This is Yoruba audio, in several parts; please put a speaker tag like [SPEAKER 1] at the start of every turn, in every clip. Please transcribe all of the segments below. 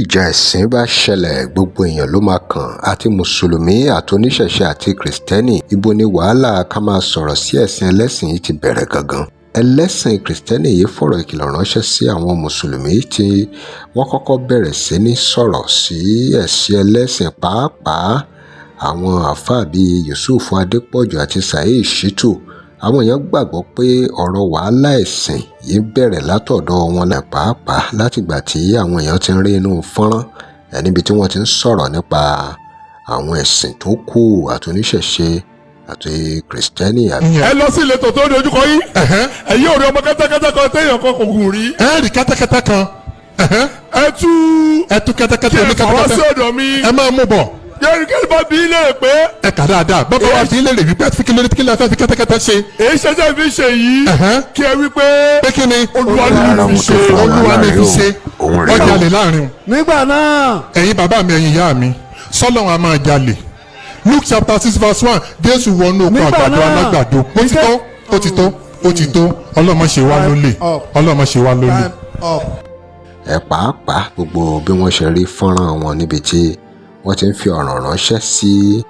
[SPEAKER 1] Ìjà ẹ̀sìn bá ṣẹlẹ̀, gbogbo èèyàn ló máa kàn, àti mùsùlùmí àti oníṣẹ̀ṣẹ̀ àti kristẹni. Ibo ni wàhálà ká máa sọ̀rọ̀ sí ẹ̀sìn ẹlẹ́sìn yìí ti bẹ̀rẹ̀ gangan? Ẹlẹ́sìn kristẹni yìí fọ̀rọ̀ ìkìlọ̀ ránṣẹ́ sí àwọn mùsùlùmí tí wọ́n kọ́kọ́ bẹ̀rẹ̀ sí ní sọ̀rọ̀ sí ẹ̀sìn ẹlẹ́sìn, pàápàá àwọn àáfàá bíi Yusuf Adépọ̀jù àti Saheed Shittu. Àwọn èèyàn gbàgbọ́ pé ọ̀rọ̀ wàhálà ẹ̀sìn yìí bẹ̀rẹ̀ látọ̀dọ̀ wọn, pàápàá látìgbà tí àwọn èèyàn ti ń rí inú fọ́nrán níbi tí wọ́n ti ń sọ̀rọ̀ nípa àwọn ẹ̀sìn tó kù àti oníṣẹ̀ṣe àti kristẹni.
[SPEAKER 2] Ẹ lọ sí ìletò tó dojúkọ yín, ẹ̀yin ò rí ọmọ kẹ́tẹ́kẹ́tẹ́ kan téèyàn kan kò gùn rí.
[SPEAKER 3] Ẹ rí kẹ́tẹ́kẹ́tẹ́ kan.
[SPEAKER 2] Ẹ tú.
[SPEAKER 3] Ẹ tú kẹ́tẹ́kẹ́tẹ́
[SPEAKER 2] kí
[SPEAKER 3] oní
[SPEAKER 2] ẹ fà wá sí
[SPEAKER 3] kẹ́tẹ́kẹ́tẹ́.
[SPEAKER 2] Ọ̀dọ̀ mi.
[SPEAKER 3] Ẹ máa mú bọ̀.
[SPEAKER 2] Yẹ́nìkẹ́ni bá bí léèrè pé
[SPEAKER 3] Ẹ kà dáadáa. Bàbá wa fi léèrè wípé kí ló dé, kí ló fẹ́ fi kẹ́tẹ́kẹ́tẹ́ ṣe?
[SPEAKER 2] Èyí ṣẹṣẹ fi ṣe yìí, kí ẹ wí pé
[SPEAKER 3] Pé kí ni?
[SPEAKER 2] Olúwa
[SPEAKER 1] Lára
[SPEAKER 2] ló fi
[SPEAKER 1] ohun tó
[SPEAKER 2] ṣe.
[SPEAKER 1] fa
[SPEAKER 3] Olúwa
[SPEAKER 1] wàhálà
[SPEAKER 3] ni
[SPEAKER 1] rèé
[SPEAKER 3] fi
[SPEAKER 1] o,
[SPEAKER 3] ṣe.
[SPEAKER 1] òun rèé
[SPEAKER 3] Ọjà
[SPEAKER 1] o.
[SPEAKER 3] lè láàrin o.
[SPEAKER 4] Nígbà náà,
[SPEAKER 3] Ẹ̀yin bàbá mi, ẹ̀yin ìyá mi, sọ́lọ́run a máa jalè. Luke chapter 6 verse 1, Jésù wọnú oko
[SPEAKER 4] Nígbà
[SPEAKER 3] àgbàdo
[SPEAKER 4] náà,
[SPEAKER 3] alágbàdo. Ó ti tó, ó ti tó, ó ti tó. Ọlọ́mọ ṣe wá lólè.
[SPEAKER 4] Up.
[SPEAKER 3] Ọlọ́mọ ṣe wá lólè.
[SPEAKER 4] Time up.
[SPEAKER 1] Ẹ pàápàá, gbogbo bí wọ́n ṣe rí fọ́nrán wọn níbi tí wọ́n ti ń fi ọ̀rọ̀ ránṣẹ́ sí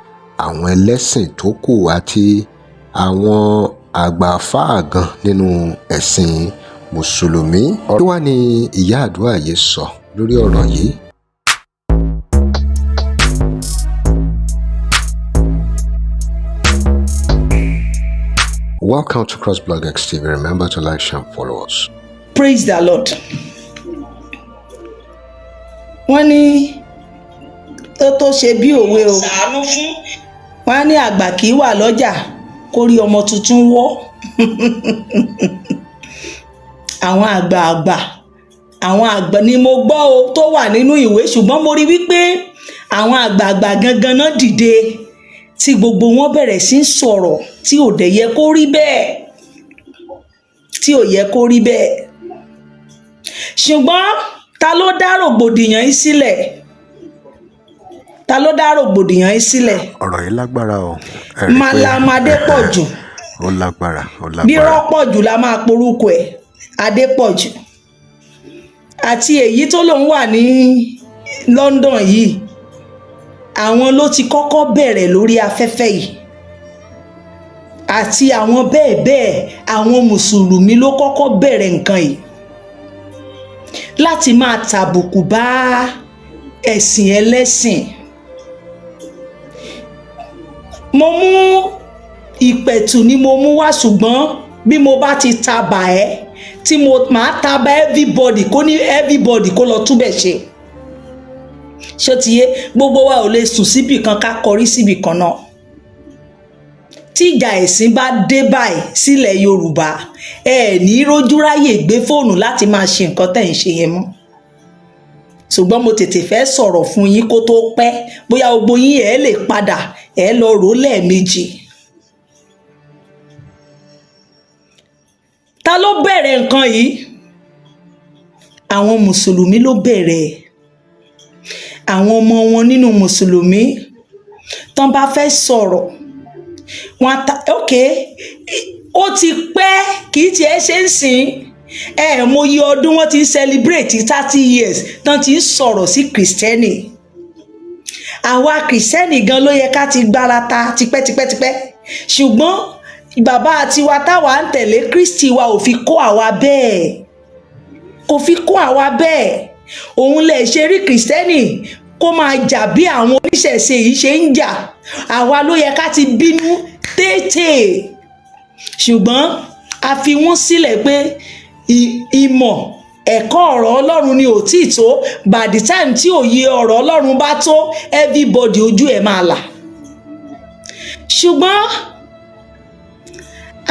[SPEAKER 1] àwọn ẹlẹ́sìn tó kù àti àwọn àgbà àfáà gan nínú ẹ̀sìn mùsùlùmí. Kí wàá ní ìyá àdúrà yìí sọ lórí ọ̀rọ̀ yìí? Welcome to CrossBlog X TV. Remember to like, share, and follow us.
[SPEAKER 5] Praise the Lord. Wọ́n ní tó ṣe bí òwe o, wọ́n á ní àgbà kì í wà lọ́jà kó rí ọmọ tuntun wọ́. Àwọn àgbààgbà, àwọn àgbà ni mo gbọ́ o tó wà nínú ìwé, ṣùgbọ́n mo rí wípé àwọn àgbààgbà gangan náà dìde tí gbogbo wọn bẹ̀rẹ̀ sí í sọ̀rọ̀ tí ò dẹ̀ yẹ kó rí bẹ́ẹ̀, tí ò yẹ kó rí bẹ́ẹ̀. Ṣùgbọ́n ta ló dá rògbòdìyàn yìí sílẹ̀? Ta ló dá rògbòdìyàn yìí sílẹ̀?
[SPEAKER 1] Ọ̀rọ̀ yìí lágbára o. Ẹ rí i pé
[SPEAKER 5] Mallam Adépọ̀jù.
[SPEAKER 1] Ó lágbára, ó
[SPEAKER 5] Bí
[SPEAKER 1] lágbára.
[SPEAKER 5] Rọ́pọ̀jù la máa porúkọ ẹ̀, Adépọ̀jù, àti èyí tó lòun wà ní London yìí, àwọn ló ti kọ́kọ́ bẹ̀rẹ̀ lórí afẹ́fẹ́ yìí, àti àwọn bẹ́ẹ̀ bẹ́ẹ̀. Àwọn mùsùlùmí ló kọ́kọ́ bẹ̀rẹ̀ nǹkan yìí láti máa tàbùkù bá ẹ̀sìn ẹlẹ́sìn. Mo mú ìpẹ̀tù ni mo mú wá, ṣùgbọ́n bí mo bá ti tabà ẹ́ tí mo máa taba everybody, kó ní everybody kó lọ túbẹ̀ ṣe. Ṣó ti yé? Gbogbo wa ò lè sùn síbì kan ká kọrí síbì kan náà. Tí ìjà ẹ̀sìn bá dé báyìí sílẹ̀ Yorùbá, ẹ ní rójú ráyè gbé fóònù láti máa ṣe nǹkan tẹ̀ ń ṣe yẹn mọ́. Ṣùgbọ́n mo tètè fẹ́ sọ̀rọ̀ fún yín kó tó pẹ́, bóyá gbogbo yín ẹ̀ lè padà ẹ̀ lọ rò ó lẹ́ẹ̀mejì. Ta ló bẹ̀rẹ̀ nǹkan yìí? Àwọn mùsùlùmí ló bẹ̀rẹ̀ ẹ̀. Àwọn ọmọ wọn nínú mùsùlùmí tán bá fẹ́ sọ̀rọ̀ wọn ta. Ok, ó ti pẹ́, kì í tiẹ̀ ṣe ń sìn ẹ. Mo yí ọdún wọn ti ń celebrate 30 years tán ti ń sọ̀rọ̀ sí kìrìsìtẹ́nì. Àwa kìrìsìtẹ́nì gan ló yẹ ká ti gbárata tipẹ́tipẹ́tipẹ́, ṣùgbọ́n bàbá tiwa táwa ń tẹ̀lé Kristi wa ò fi kó àwa bẹ́ẹ̀, kò fi kó àwa bẹ́ẹ̀. Òun lè ṣe rí kìrìsìtẹ́nì kó máa jà bí àwọn oníṣẹ̀ṣe yìí ṣe ń jà. Àwa ló yẹ ká ti bínú tètè, ṣùgbọ́n a fi wọ́n sílẹ̀ pé ìmọ̀ ẹ̀kọ́ ọ̀rọ̀ Ọlọ́run ni ò tí ì tó. By the time tí òye ọ̀rọ̀ Ọlọ́run bá tó everybody, ojú ẹ̀ máa là. Ṣùgbọ́n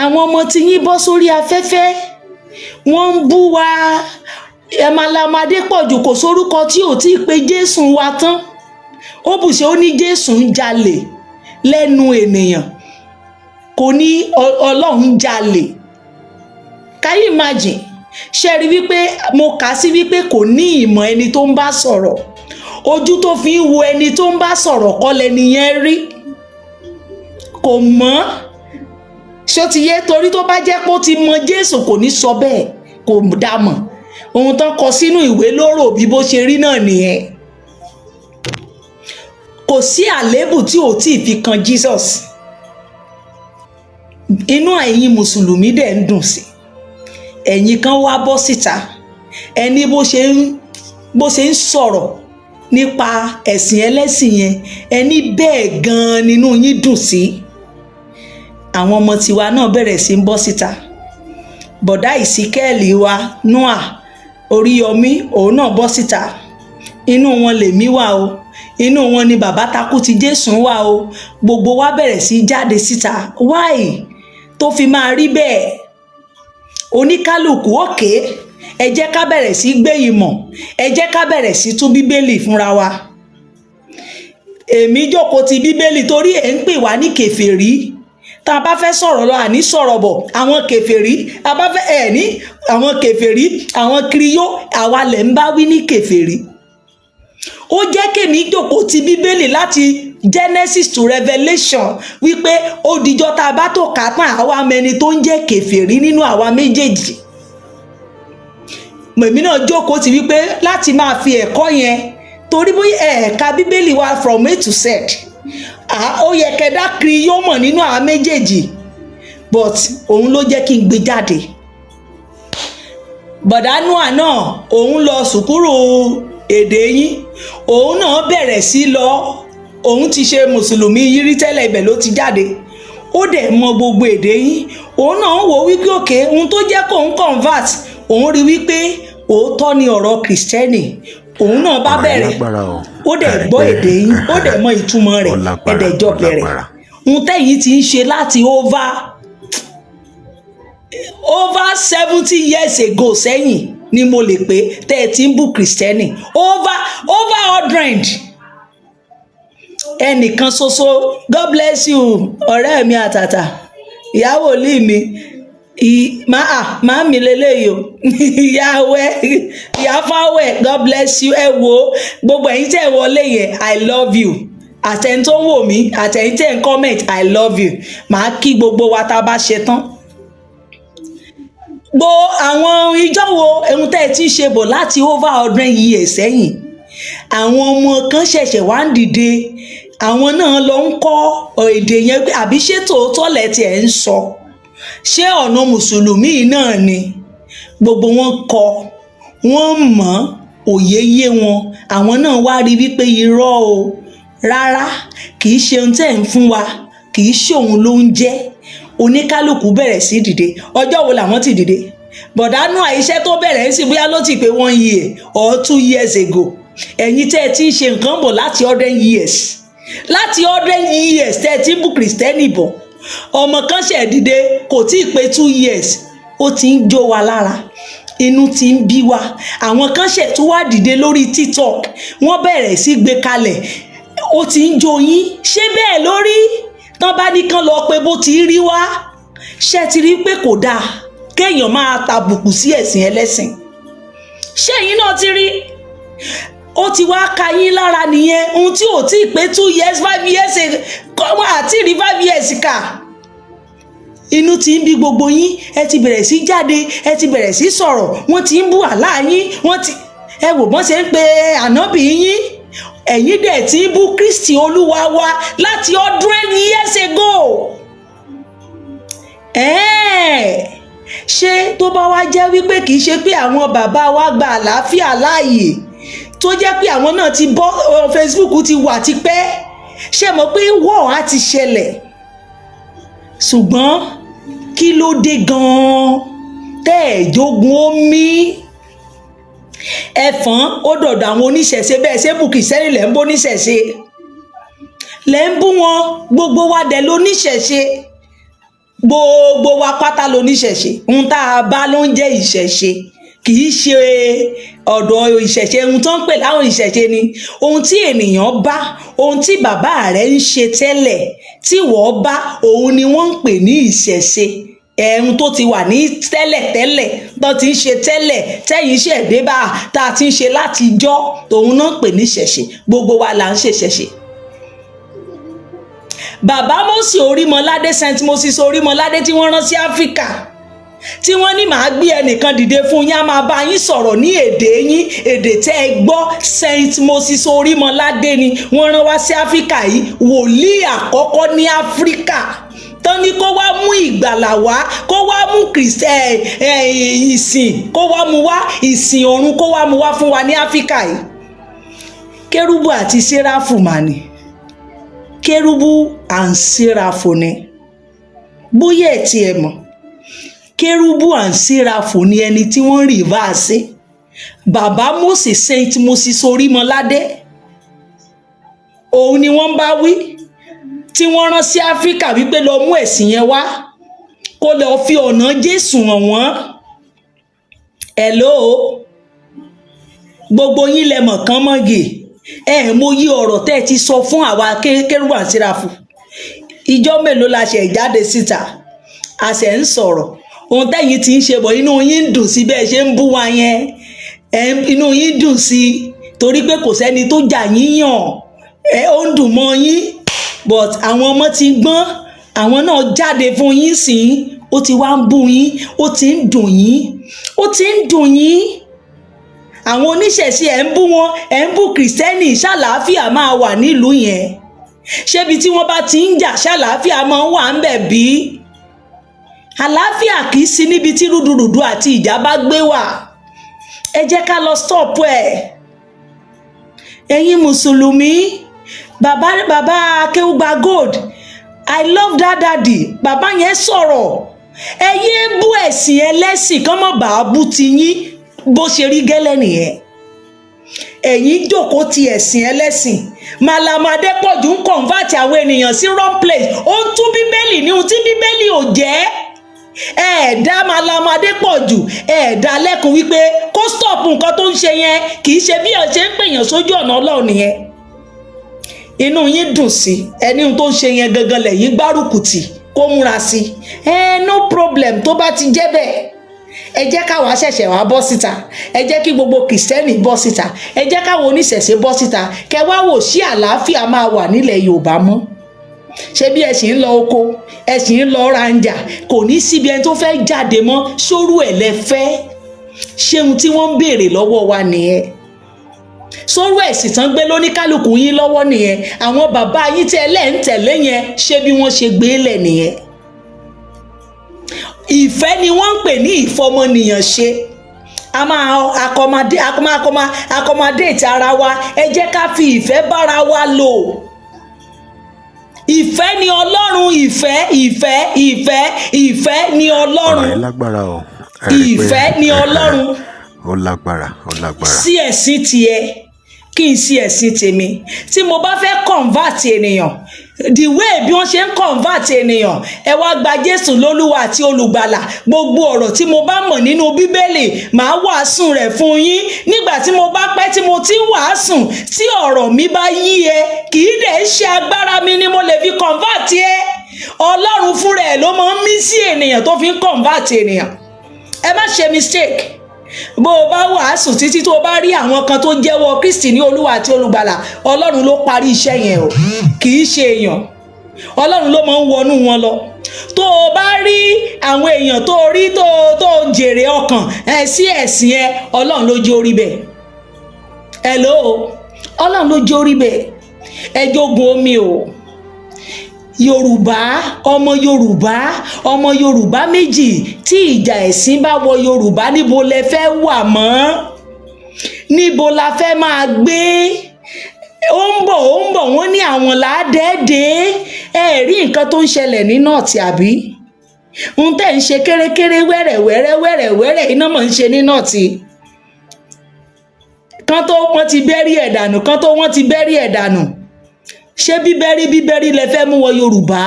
[SPEAKER 5] àwọn ọmọ tí yín bọ́ sórí afẹ́fẹ́, wọ́n ń bú wa. Mallam Adépọ̀jù, kò sórúkọ tí ò tí ì pe Jésù wa tán. Ó bùṣe, ó ní Jésù ń jalè lẹ́nu ènìyàn, kò ní Ọlọ́run jalè. Can you imagine? Ṣe rí wípé mo kà á sí wípé kò ní ìmọ̀ ẹni tó ń bá sọ̀rọ̀? Ojú tó fi ń wo ẹni tó ń bá sọ̀rọ̀ kọ́ lẹni yẹn rí, kò mọ̀. Ṣó ti yé? Torí tó bá jẹ́ pé ó ti mọ Jésù, kò ní sọ bẹ́ẹ̀. Kò dá mọ̀. Ohun tán kọ sínú ìwé lóró bí bó ṣe rí náà nìyẹn. Kò sí àléébù tí ò tí ì fi kan Jesus. Inú ẹ̀yin mùsùlùmí dẹ̀ ń dùn sí. Ẹ̀yin kan wá bọ́ síta, ẹni bó ṣe ń sọ̀rọ̀ nípa ẹ̀sìn ẹlẹ́sìn yẹn, ẹni bẹ́ẹ̀ gan-an nínú yín dùn sí. Àwọn ọmọ tiwa náà bẹ̀rẹ̀ sí ń bọ́ síta. Bọ̀dá ìsíkẹ́ẹ̀lì wa, Noah Oríyọmí, òun náà bọ́ síta. Inú wọn lèmi wà o, inú wọn ni bàbá takú ti Jésù wà o. Gbogbo wa bẹ̀rẹ̀ sí jáde síta. Why tó fi máa rí bẹ́ẹ̀? Oníkálukú òkè, ẹ jẹ́ ká bẹ̀rẹ̀ sí gbé ìmọ̀, ẹ jẹ́ ká bẹ̀rẹ̀ sí tún Bíbélì fúnra wa. Èmi jókòó ti Bíbélì torí ẹ̀ ń pè wá ní kèfèrí. Tá a bá fẹ́ sọ̀rọ̀ lọ, àní sọ̀rọ̀ bọ̀, àwọn kèfèrí. A bá fẹ́ ẹ̀ ní àwọn kèfèrí, àwọn kiriyó, àwa lẹ̀ ń bá wí ní kèfèrí. Ó jẹ́ kémi jókòó ti Bíbélì láti Genesis to Revelation, wípé ó dijọ́ tá a bá tó kà á tán, àwa mẹni tó ń jẹ́ kèfèrí nínú àwa méjèèjì. Mèmí náà jókòó ti wípé láti máa fi ẹ̀kọ́ yẹn, torí bóyá ẹ̀ẹ̀ka Bíbélì wa from A to Z, ó yẹ kẹ́dá kiri yóò mọ̀ nínú àwa méjèèjì. But òun ló jẹ́ kí n gbé jáde. Bọ̀dá Noah náà, òun lọ sùkúrù èdè yín, òun náà bẹ̀rẹ̀ sí lọ. Òun ti ṣe mùsùlùmí yírí tẹ́lẹ̀, ibẹ̀ ló ti jáde. Ó dẹ̀ mọ gbogbo èdè yín. Òun náà wò wípé òkè ohun tó jẹ́ kóun convert, òun rí wípé òótọ́ ni ọ̀rọ̀ Kìrìsìtẹ́nì. Òun náà bá
[SPEAKER 1] Ọ̀rọ̀ yẹn
[SPEAKER 5] bẹ̀rẹ̀,
[SPEAKER 1] lágbára o.
[SPEAKER 5] ó dẹ̀
[SPEAKER 1] Ẹ rí
[SPEAKER 5] gbọ́
[SPEAKER 1] pé
[SPEAKER 5] èdè yín, ó dẹ̀ mọ ìtumọ̀ rẹ̀.
[SPEAKER 1] Ó lágbára,
[SPEAKER 5] Ẹ̀dẹ̀jọ
[SPEAKER 1] ó
[SPEAKER 5] bẹ̀rẹ̀.
[SPEAKER 1] lágbára.
[SPEAKER 5] Ohun tẹ́yìn ti ń ṣe láti over 70 years ago sẹ́yìn ni mo lè pé tẹ́ ẹ ti ń bú Kìrìsìtẹ́nì, over 100. Ẹnìkan ṣoṣo, God bless you, ọ̀rẹ́ mi àtàtà, ìyàwó ilé mi, máa mi lélẹ́yìí o, ìyàwó ìyá fáwẹ̀, God bless you. Ẹ wo gbogbo ẹ̀yin tẹ́ ẹ wọlé yẹn, I love you. Àtẹ̀yin tó ń wò mí, àtẹ̀yin tẹ́ ẹ ń comment, I love you. Màá kí gbogbo wa tá a bá ṣe tán. Gbo àwọn ìjọ wo, ohun tẹ́ ẹ ti ń ṣe bọ̀ láti over 100 years sẹ́yìn, àwọn ọmọ kan ṣẹ̀ṣẹ̀ wá ń dìde, àwọn náà lọ ń kọ́ èdè yẹn pé àbí ṣé tòótọ́ lẹ tiẹ̀ ń sọ? Ṣé ọ̀nà mùsùlùmí náà ni? Gbogbo wọn kọ, wọ́n mọ̀, òye yé wọn. Àwọn náà wá rí wípé irọ́ o, rárá, kì í ṣe ohun tẹ́ ẹ̀ ń fún wa, kì í ṣe òun ló ń jẹ́. Oníkálukú bẹ̀rẹ̀ sí dìde. Ọjọ́ wo làwọn ti dìde? Bọ̀dánù àìṣẹ́ tó bẹ̀rẹ̀ ń sìn, bóyá ló ti pé 1 year or 2 years ago. Ẹ̀yin tẹ́ ẹ ti ń ṣe nǹkan bọ̀ láti 100 years, láti 100 years tẹ́ ẹ ti ń bú Kìrìsìtẹ́nì bọ̀, ọmọ kan ṣẹ̀ dìde, kò tí ì pé 2 years, ó ti ń jó wa lára, inú ti ń bí wa. Àwọn kan ṣẹ̀ tó wá dìde lórí TikTok, wọ́n bẹ̀rẹ̀ sí gbé kalẹ̀, ó ti ń jó yín. Ṣé bẹ́ẹ̀ lórí tán bá ní kán lọ pé bó ti rí wá? Ṣé ti rí pé kò dáa kéèyàn máa tàbùkù sí ẹ̀sìn ẹlẹ́sìn? Ṣé ẹ̀yin náà ti rí? Ó ti wá ka yín lára nìyẹn. Ohun tí ò tí ì pé 2 years, 5 years kọ́ wọn àti rí 5 years kà, inú ti ń bí gbogbo yín. Ẹ ti bẹ̀rẹ̀ sí jáde, ẹ ti bẹ̀rẹ̀ sí sọ̀rọ̀. Wọ́n ti ń bú àlá yín, wọ́n ti, ẹ wò bọ́n ṣe ń pe ànábì yín. Ẹ̀yin dẹ̀ ti ń bú Kristi Olúwa wa láti 100 years ago. Ẹ̀ẹ́n, ṣé tó bá wá jẹ́ wípé kì í ṣe pé àwọn bàbá wa gba àlàáfíà láàyè, tó jẹ́ pé àwọn náà ti bọ́, Facebook ti wà tipẹ́, ṣé mọ̀ pé wọ́ọ̀ á ti ṣẹlẹ̀? Ṣùgbọ́n kí ló dé gan-an tẹ́ ẹ̀ jogun omi ẹ̀fọ́n? Ó dọ̀dọ̀ àwọn oníṣẹ̀ṣe bẹ́ẹ̀. Ṣé bùkì sẹ́yìn lẹ́ ń bó oníṣẹ̀ṣe, lẹ́ ń bú wọn? Gbogbo wa dẹ̀ lóníṣẹ̀ṣe, gbogbo wa pátá lóníṣẹ̀ṣe. Ohun tá a bá ló ń jẹ́ ìṣẹ̀ṣe, kì í ṣe ọ̀dọ̀ ìṣẹ̀ṣe. Ohun tó ń pè láwọn ìṣẹ̀ṣe ni ohun tí ènìyàn bá, ohun tí bàbá rẹ̀ ń ṣe tẹ́lẹ̀ tí wọ́n bá, òun ni wọ́n ń pè ní ìṣẹ̀ṣe. Ẹ̀hun tó ti wà ní tẹ́lẹ̀tẹ́lẹ̀, tó ti ń ṣe tẹ́lẹ̀, tẹ́yìn ṣẹ̀ dé bá, tá a ti ń ṣe látijọ́, òun náà ń pè ní ìṣẹ̀ṣe. Gbogbo wa là ń ṣe ìṣẹ̀ṣe. Bàbá Mósè Orímọládé, Saint Moses Orímọládé tí wọ́n rán sí Áfíríkà. Tí wọ́n ní màá gbé ẹnìkan dìde fún yín, á máa bá yín sọ̀rọ̀ ní èdè yín, èdè tẹ́ ẹ gbọ́. Saint Moses Orímọládé ni wọ́n rán wá sí Áfíríkà yìí, wòlíì àkọ́kọ́ ní Áfíríkà tán ní kó wá mú ìgbàlà wá, kó wá mú Kìrìsìtẹ́ ìsìn, kó wá mú wá ìsìn ọ̀run, kó wá mú wá fún wa ní Áfíríkà yìí. Kérúbù àti Séráfù mà ní, Kérúbù and Séráfù ni. Bóyá ẹ̀ tiẹ̀ mọ̀, Kérúbù and Séráfù ni ẹni tí wọ́n refer sí. Bàbá Moses, Saint Moses Orímọládé, òun ni wọ́n bá wí tí wọ́n rán sí Áfíríkà wípé lọ mú ẹ̀sìn yẹn wá, kó lọ fi ọ̀nà Jésù hàn wọ́n. Hello, gbogbo yín lẹ mọ̀ kán mọ́gì ẹ. Mo yí ọ̀rọ̀ tẹ́ ẹ ti sọ fún àwa Kérúbù and Séráfù. Ìjọ mélòó la ṣe jáde síta, a ṣe ń sọ̀rọ̀ ohun tẹ́yìn tí ń ṣe bọ̀. Inú yín ń dùn sí bẹ́ẹ̀ ṣe ń bú wa yẹn. Inú yín dùn sí torí pé kò sẹ́ni tó jà yín yàn ẹ. Ó ń dùn mọ́ yín, but àwọn ọmọ ti gbọ́n, àwọn náà jáde fún yín sí. Ó ti wá ń bú yín, ó ti ń dùn yín, ó ti ń dùn yín. Àwọn oníṣẹ̀ṣe, ẹ̀ ń bú wọn, ẹ̀ ń bú Kìrìsìtẹ́nì. Ṣàlàáfíà máa wà nílùú yẹn? Ṣébi tí wọ́n bá ti ń jà, ṣàlàáfíà máa ń wà ń bẹ̀ bí? Àlàáfíà kì í sí níbi tí rúdurùdu àti ìjà bá gbé wà. Ẹ jẹ́ ká lọ stop ẹ̀. Ẹ̀yin mùsùlùmí, bàbá, bàbá Akéwùgbà Gold, I love that daddy. Bàbá yẹn sọ̀rọ̀, ẹ yé bú ẹ̀sìn ẹlẹ́sìn kán mọ̀ bá bú ti yín. Bó ṣe rí gẹ́lẹ́ nìyẹn. Ẹ̀yin jókòó ti ẹ̀sìn ẹlẹ́sìn. Mallam Adépọ̀jù ń convert àwọn ènìyàn sí wrong place. Ó ń tú Bíbélì ní ohun tí Bíbélì ò jẹ́. Ẹ̀ẹ̀dá Mallam Adépọ̀jù, ẹ̀ẹ̀dá lẹ́kùn wípé kó stop nǹkan tó ń ṣe yẹn. Kì í ṣe bí ọ̀ ṣe ń pèèyàn sójú ọ̀nà Ọlọ́run nìyẹn. Inú yín dùn sí ẹni tó ń ṣe yẹn gangan lẹ́yìn gbárùkù tì kó múra sí ẹ. No problem. Tó bá ti jẹ́ bẹ́ẹ̀, ẹ jẹ́ káwa ṣẹ̀ṣẹ̀ wá bọ́ síta, ẹ jẹ́ kí gbogbo Kìrìsìtẹ́nì bọ́ síta, ẹ jẹ́ káwọn oníṣẹ̀ṣe bọ́ síta, kẹ wá wò sí àlàáfíà máa wà nílẹ̀ Yorùbá mọ́. Ṣé bí ẹ sì ń lọ oko, ẹ sì ń lọ ranja, kò ní síbi ẹni tó fẹ́ jáde mọ́ sórú ẹ̀ lẹ fẹ́ ṣé? Ohun tí wọ́n ń béèrè lọ́wọ́ wa nìyẹn. Sórú ẹ̀sìn tán gbé lóníkálukú yín lọ́wọ́ nìyẹn. Àwọn bàbá yín tí ẹ lẹ́ ń tẹ̀lé yẹn, ṣé bí wọ́n ṣe gbé lẹ̀ nìyẹn? Ìfẹ́ ni wọ́n ń pè ní ìfọmọnìyàn ṣe. A máa accommodate ara wa. Ẹ jẹ́ ká fi ìfẹ́ bára wa lò. Ìfẹ́ ni Ọlọ́run. Ìfẹ́, ìfẹ́, ìfẹ́, ìfẹ́ ni Ọlọ́run.
[SPEAKER 1] Ọ̀rọ̀ yẹn lágbára o. Ẹ rí i pé
[SPEAKER 5] Ìfẹ́ ni Ọlọ́run.
[SPEAKER 1] Ó lágbára, ó lágbára.
[SPEAKER 5] Sí ẹ̀sìn tiẹ̀, kí n sí ẹ̀sìn tèmi. Tí mo bá fẹ́ convert ènìyàn, the way bí wọ́n ṣe ń convert ènìyàn, ẹ wá gba Jésù lólúwa àti olùgbàlà. Gbogbo ọ̀rọ̀ tí mo bá mọ̀ nínú Bíbélì, màá wàásù rẹ̀ fún yín. Nígbà tí mo bá pẹ́ tí mo ti ń wàásù, tí ọ̀rọ̀ mi bá yí ẹ, kì í dẹ̀ ṣe agbára mi ni mo lè fi convert ẹ. Ọlọ́run fúnra ẹ̀ ló máa ń mí sí ènìyàn tó fi ń convert ènìyàn. Ẹ má ṣe mistake. Bó o bá wàásù títí, tó o bá rí àwọn kan tó jẹ́wọ́ Kristi ní Olúwa àti olùgbàlà, Ọlọ́run ló parí iṣẹ́ yẹn o, kì í ṣe èèyàn. Ọlọ́run ló máa ń wọnú wọn lọ. Tó o bá rí àwọn èèyàn tó o rí tó o jèrè ọkàn ẹ sí ẹ̀sìn ẹ, Ọlọ́run ló jẹ́ orí bẹ́ẹ̀. Hello, Ọlọ́run ló jẹ́ orí bẹ́ẹ̀. Ẹ jogun omi o. Yorùbá, ọmọ Yorùbá, ọmọ Yorùbá méjì, tí ìjà ẹ̀sìn bá wọ Yorùbá, níbo lẹ fẹ́ wà mọ́? Níbo la fẹ́ máa gbé? Ó ń bọ̀, ó ń bọ̀. Wọ́n ní àwọn làádẹ́ẹ̀dẹ́. Ẹ rí nǹkan tó ń ṣẹlẹ̀ ní North, àbí ń tẹ̀ ń ṣe kérékéré, wẹ́rẹ̀ wẹ́rẹ́ wẹ́rẹ̀ wẹ́rẹ́, iná mọ̀ ń ṣe ní North kan tó wọ́n ti bẹ́rí ẹ̀ dànù, kan tó wọ́n ti bẹ́rí ẹ̀ dànù. Ṣé bíbẹ́rí bíbẹ́rí lẹ fẹ́ mú wọ Yorùbá?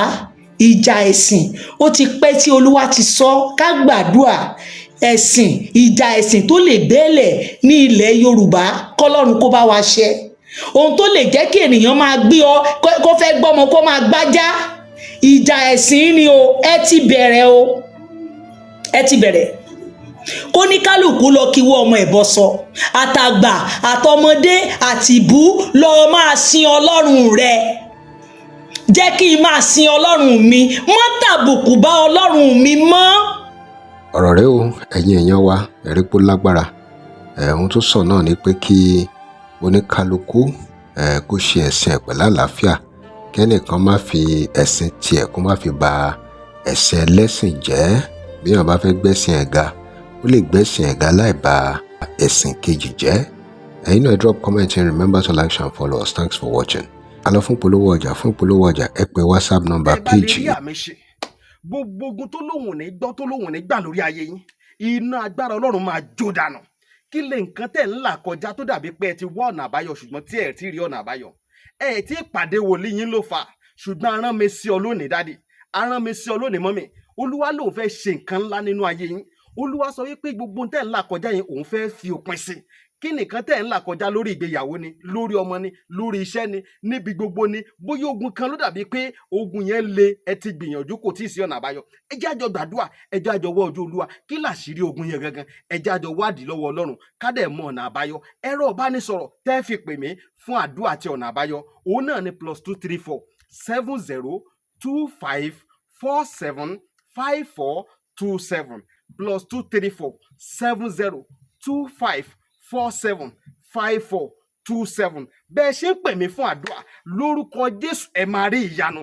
[SPEAKER 5] Ìjà ẹ̀sìn, ó ti pẹ́ tí Olúwa ti sọ ká gbàdúrà ẹ̀sìn. Ìjà ẹ̀sìn tó lè bẹ́ẹ̀lẹ̀ ní ilẹ̀ Yorùbá, kọ́lọ́run kó bá wa ṣe. Ohun tó lè jẹ́ kí ènìyàn máa gbé ọ, kó fẹ́ gbọ́mọ, kó máa gbájá, ìjà ẹ̀sìn ni o. Ẹ ti bẹ̀rẹ̀ o, ẹ ti bẹ̀rẹ̀. Kó ní kálukú lọ kíwọ́ ọmọ ẹ̀ bọ́ sọ, àtàgbà àtọmọdé àtìbú, lọ máa sin Ọlọ́run rẹ, jẹ́ kí n máa sin Ọlọ́run mi. Mọ́ tàbùkù bá Ọlọ́run mi mọ́.
[SPEAKER 1] Ọ̀rọ̀ rẹ o, ẹ̀yin èèyàn wa, ẹ̀rí pó lágbára. Ẹ̀ ohun tó sọ náà ni pé kí oníkálukú ẹ̀ kó ṣe ẹ̀sìn ẹ̀ pẹ̀lú àlàáfíà, kẹ́nìkan má fi ẹ̀sìn tiẹ̀ kó má fi ba ẹ̀sìn ẹlẹ́sìn jẹ́. Bí èèyàn bá fẹ́ gbẹ́sìn ẹ̀ ga, ó lè gbẹ́sìn ẹ̀ ga láì ba ẹ̀sìn kejì jẹ́. Ẹ̀yin náà, drop comment and remember to like, share and follow us. Thanks for watching. A lọ fún ìpolówó ọjà. Fún ìpolówó ọjà, ẹ pè WhatsApp number
[SPEAKER 4] Ẹ bá lè
[SPEAKER 1] page
[SPEAKER 4] rí
[SPEAKER 1] yìí.
[SPEAKER 4] Àmì ṣe gbogbo ogun tó lóhùn ní gbọ́, tó lóhùn ní gbà lórí ayé yín, iná agbára Ọlọ́run máa jó dànù. Kí lè nǹkan tẹ̀ ń là kọjá tó dàbí pé ẹ ti wá ọ̀nà àbáyọ, ṣùgbọ́n tí ẹ ti rí ọ̀nà àbáyọ? Ẹ ti pàdé wòlíì yín ló fà á. Ṣùgbọ́n arán mi sí ọ lónìí, daddy, arán mi sí ọ lónìí, mummy. Olúwa lòun fẹ́ ṣe nǹkan ńlá nínú ayé yín. Olúwa sọ wípé gbogbo tẹ̀ ń là kọjá yẹn, òun fẹ́ fi òpin sí. Kí nìkan tẹ̀ ń là kọjá? Lórí ìgbéyàwó ni, lórí ọmọ ni, lórí iṣẹ́ ni, níbi gbogbo ni. Bóyá ogun kan ló dàbí pé ogun yẹn le, ẹ ti gbìyànjú, kò tí ì sí ọ̀nà àbáyọ. Ẹ jẹ́ àjọ gbàdúrà, ẹ jẹ́ àjọ wọ́ ojú Olúwa. Kí làṣírí ogun yẹn gangan? Ẹ jẹ́ àjọ wádìí lọ́wọ́ Ọlọ́run, ká dẹ̀ mọ ọ̀nà àbáyọ. Ẹ̀rọ ìbánisọ̀rọ̀ tẹ́ fi pè mí fún àdúrà àti ọ̀nà àbáyọ, òun náà ni +234 70 25 47 54 27, +234 70 25 47 54 27. Bẹ́ẹ̀ ṣe ń pè mí fún àdúrà, lórúkọ Jésù, ẹ máa rí ìyanu.